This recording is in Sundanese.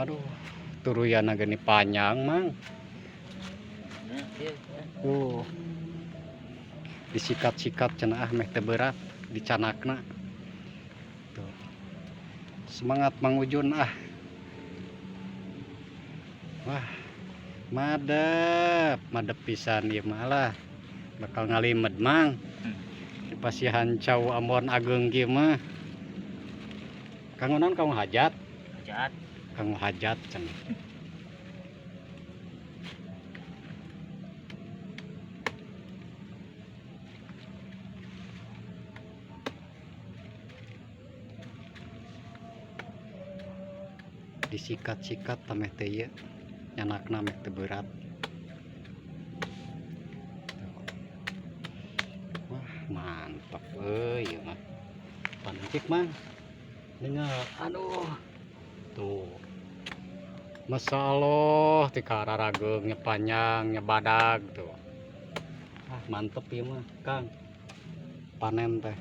Aduh, turuyana geni panjang, Mang. Nah, ieu. Tuh. Disikat-sikat cenah ah meh teu berat dicanakna. Tuh. Semangat Mang Ujun ah. Wah, madep, madep pisan ieu mah lah. Bakal ngalimed, Mang. Dipasihan cau Ambon ageung kieu mah. Kanggo naon kanggo hajat? Hajat. Kanggo hajat cenah. Disikat-sikat tameh teh ieu nyanakna meh teu berat. Wah, mantap euy ieu mah. Pancik, Mang. Dengar, aduh. Tuh. Masya Allah, ti kararageung nya panjang, nya badag tuh. Ah, mantep ieu mah, Kang. Panen teh.